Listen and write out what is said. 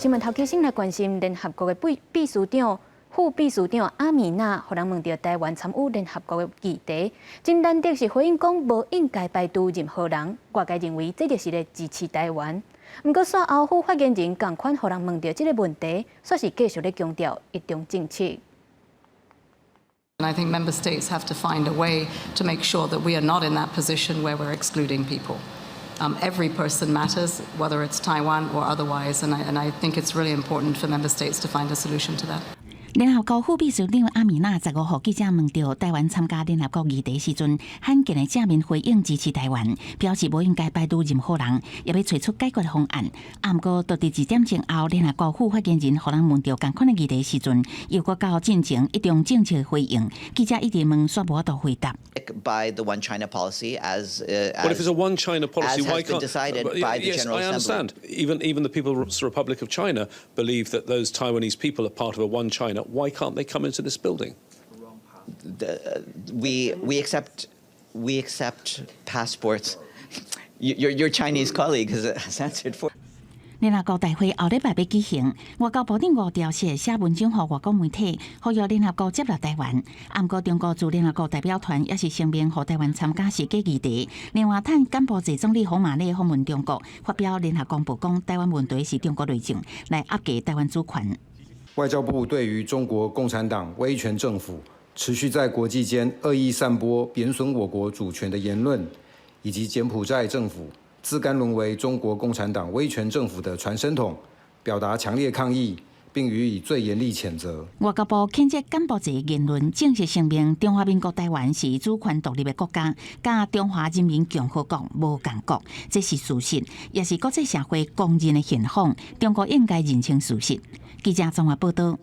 新聞頭期先來關心聯合國的秘書長、副秘書長阿米娜，予人問著台灣參與聯合國的議題，真難得是回應講無應該排除任何人。外界認為這就是咧支持台灣。毋過煞後副發言人仝款予人問著這个問題，煞是繼續咧強調一中政策。 And I think member states have to find a way to make sure that we are not in that position where we're excluding people. Every person matters, whether it's Taiwan or otherwise, and I think it's really important for member states to find a solution to that. 聯合國副秘書長阿米娜15號記者問著台灣參加聯合國議題時陣，罕見的正面回應支持台灣，表示無應該排除任何人，也欲揣出解決方案。毋過，就佇一點鐘後，聯合國副發言人予人問著仝款的議題時陣，又閣到進前一中政策回應，記者一直問，煞無法度回答。 By the One China policy, as Well, if it's a One China policy, as why has been can't decided by the Yes, General I Assembly. understand. Even the People's Republic of China believe that those Taiwanese people are part of a One China. Why can't they come into this building? We accept passports. Your Chinese colleague has answered for. 聯合國大會後禮拜欲舉行，外交部長吳釗燮寫文章予外國媒體，呼籲聯合國接納台灣。毋過中國駐聯合國代表團也是聲明，予台灣參加是假議題。另外，趁柬埔寨總理洪馬內訪問中國，發表聯合公報講台灣問題是中國內政，來壓低台灣主權。外交部對於中國共產黨威權政府持續在國際間惡意散播貶損我國主權的言論，以及柬埔寨政府自甘淪為中國共產黨威權政府的傳聲筒，表達強烈抗議，並予以最嚴厲譴責。外交部譴責柬埔寨言論，正式聲明中華民國台灣是主權獨立的國家，佮中華人民共和國無仝國，這是事實，也是國際社會公認的現況。中國應該認清事實。記者綜合報道。